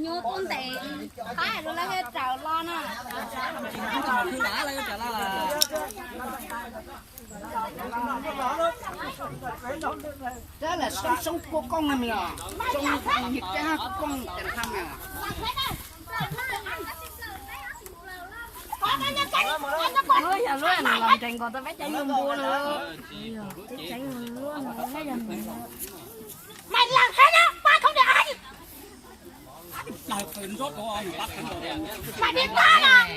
Nyuj tub ntes, qab rau lawv thiaj raws los na. Cab lam soob soob kua kooj na, soob nyias cab kua kooj ces tham na. Yog lub no los nres nkaus tau peb cov yus npua no. Yog peb cov yus npua no yog Mày làm thế đó, tao không để ăn. Mày biết tao mà.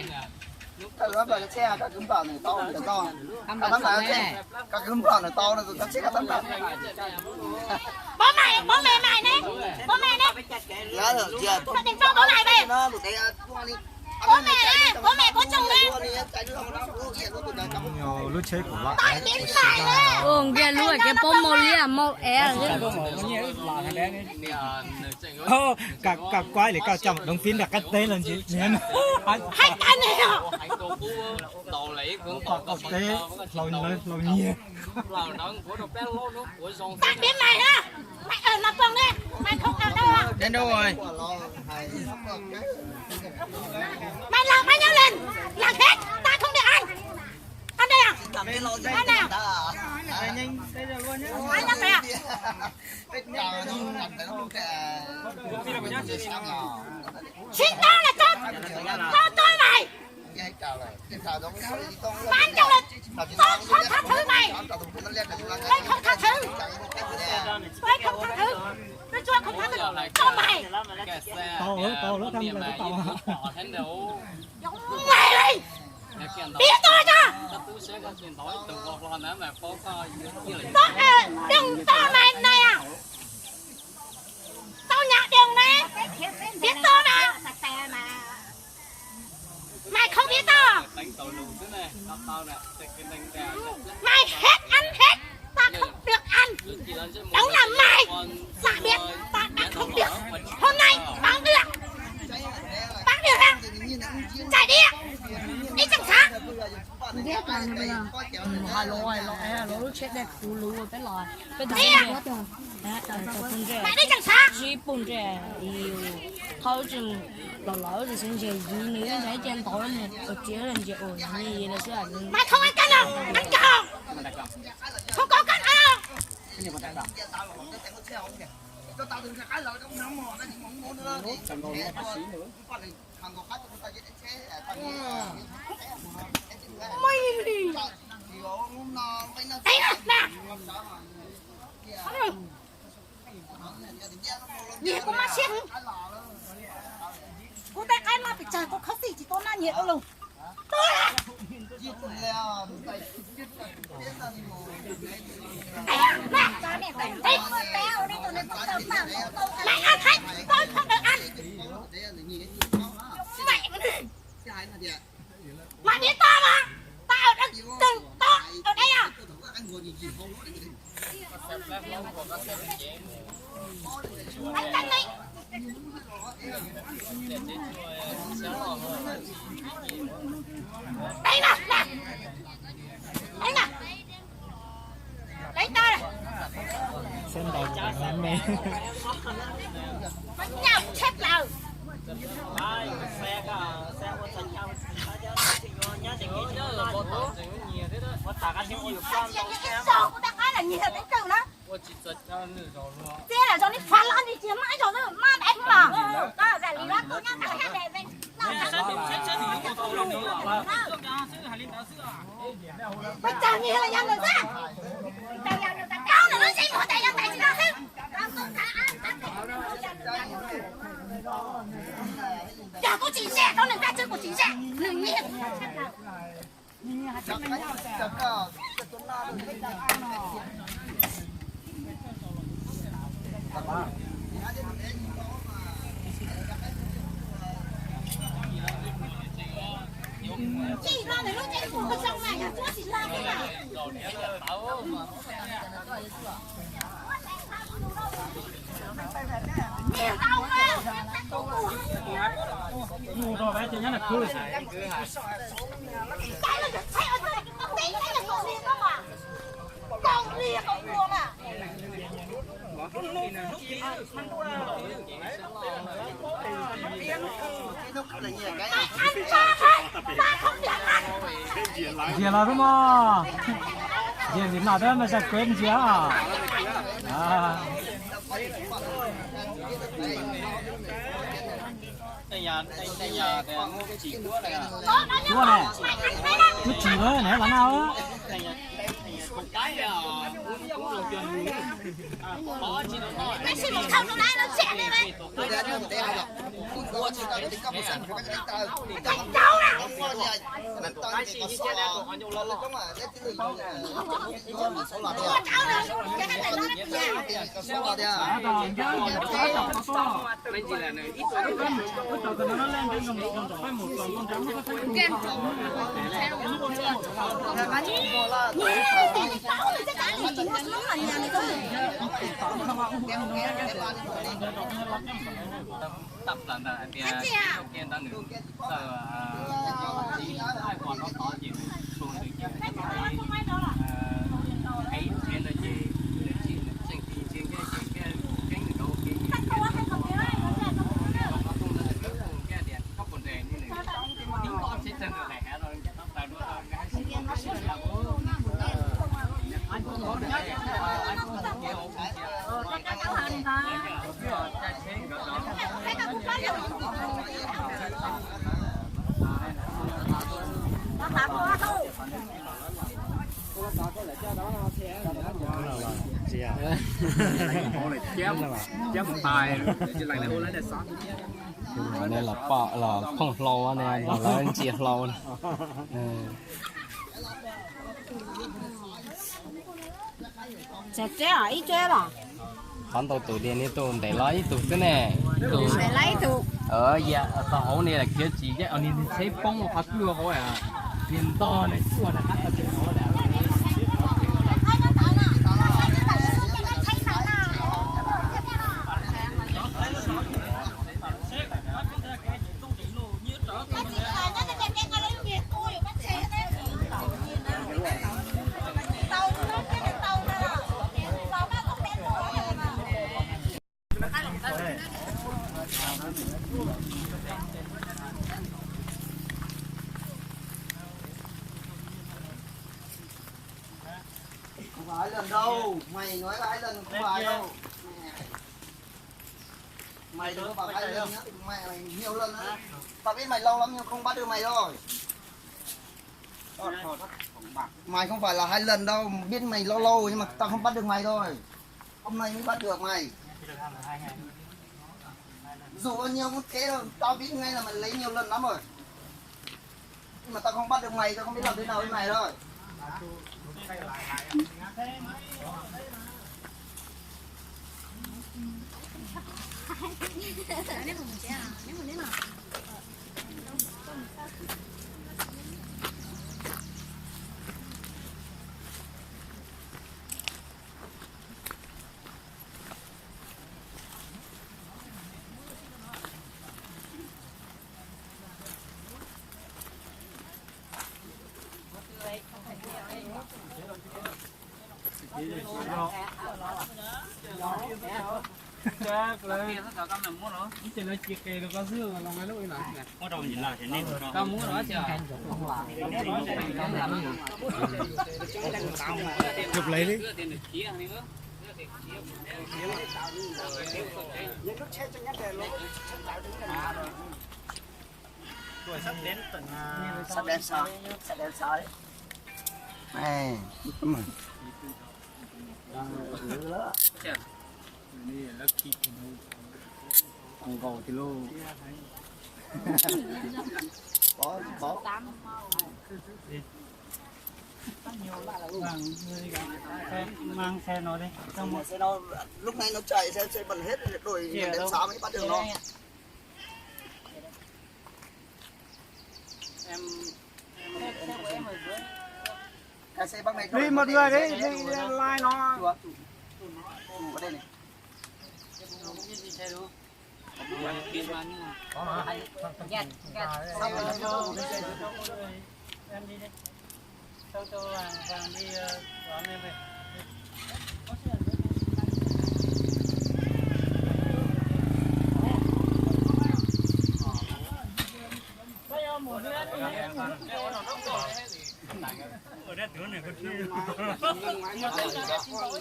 Tao nói bà xe, tao cứ bảo nửa tao, nửa tao. Tao nói bà xe, tao cứ bảo nửa tao, tao chết tao tao. Bố mày, bố mẹ mày nè. Bố mẹ nè. Nó ở kia. Tao tìm cho bố mày về. Nó lụt đấy, à, qua đi. Bố mẹ, bố mẹ có chồng đấy. Lub tsheb kuv loj. Ua nkiag lub kev paub mau liab mau ev. Koj kuaib li koj coj mus doov fib nram qab teb los ntsis. Hais cay nè. Koj teb hlau nyiag. Tao biết mày đó. Mày ở Nạp Pông đi. Mày không ở đâu à? Đến đâu rồi? Mày làm bao nhiêu lần? Làm hết. Tao không để ăn. Ăn đây à? Ăn đây à? Ăn nhắm mày à? Chính tao là tao. Tao tao mày. Bán cho là tao không tha thứ mày. Tôi không tha thứ. Tôi không tha thứ. Tôi chưa không tha thứ cho mày. Tau lawm, tau lawm, tau lawm, tau. Giống mày đi. Biết tôi chưa? Tôi, ờ, đừng cho mày này à. Tao nhả đường này. Biết tôi mà. Mày không biết tao. Mày hết ăn hết. Tao không được ăn. Đúng là mày. Tao biết. Tao ăn không được. Hôm nay bán được. Bán được không? Chạy đi. Đi chẳng sáng. Hais los, hais los, hais los lub tsheb dej kuv luv peb los, peb tau phooj ntsej, phooj ntsej, zib phooj ntsej, thawb tseem los lawv tseem xeeb ntseg yig nws ib ntsais ib ce ntau nws ua txiav ntses ua nyias los xwb. Nyias kuv mab siab. Kuv tej qaib no pes tsawg kuv khaub xij tsis tau noj nyias ua lus. Mày ăn hết, tôi không được ăn. Mày, mày biết tao mà. Tao ở đây, chừng tao ở đây à. Bánh canh này. Đây nè, nè. Đây nè. Lấy tao nè. Xếp đầu me. Bánh nhau xếp lầu. Xiab lawm zoo li phaj loj li cia maj ib zaug xwb maj dais maj. Peb tag nyiag los yog nws xwb. Rau nws lub ntsej muag tas yog tais tsis tau xwb. Yog kuv tsis ze rau nws vaj tswv kuv tsis ze nws nyiag. Tsis lo nws lub tsev kuv zoo mas yog cuab tsis lo thiab mas. Ntsia los xwb mog. Ntsia vim no tab mas sab kawg ntsia. Cuab ne, cuab tsis lawm ne los na. Tawm plaws ntawm hais tias kiag ntawd nws txawm ib thaij qhov no tod ces nws tsuas ntws ces nws ev tsheb ntawd ces nws tseem tis ntsia nkaj ces nkaj keeb nws rau kev nkaj tias koj puas nres ne nws tib nto tsheb tsawg nws hais hav no nkaj tau plaws dua. Tus no los pom los phooj hlau ne, los lawv ntsia hlau ne. Tseg tseb os, ib tseb los? Qhov ntau tus tias niag tus ntev los ib tug xwb ne. Ntev los ib tug. Tau hauv ne khiav tsis, niag tsheb poob qhov twg hauv, niag ntog ne tsuaj na qab tau tsis hauv. Không phải hai lần đâu, mày nói là hai lần, không phải đâu. Mày đừng có bảo hai lần nhá, mày, mày nhiều lần nữa. Tao biết mày lâu lắm nhưng không bắt được mày rồi. Mày không phải là hai lần đâu, biết mày lâu lâu nhưng mà tao không bắt được mày rồi. Hôm nay mới bắt được mày. Dù bao nhiêu cũng thế thôi, tao biết ngay là mày lấy nhiều lần lắm rồi. Nhưng mà tao không bắt được mày, tao không biết làm thế nào với mày rồi. Chụp lấy đi. Sắp đến sao? Sắp đến sao đấy? Này, tấm này. Còn gầu thì luôn. Có, có. Mang xe nó đi. Xe nó, lúc này nó chạy, xe, xe bận hết rồi, đuổi đến sáng mới bắt được nó. Em, em, đi một người đi, đi lai nó. Chủ ở đây này. Em đi đi. Sau cho vàng, vàng đi, ờ, đón em về. Koj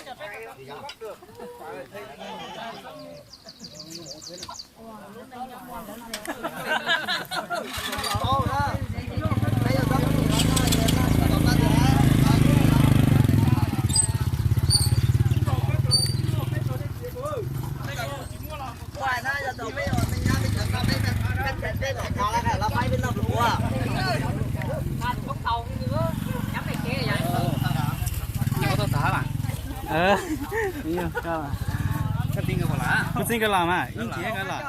txij nkawd los mas, ib ntsis nkawd los.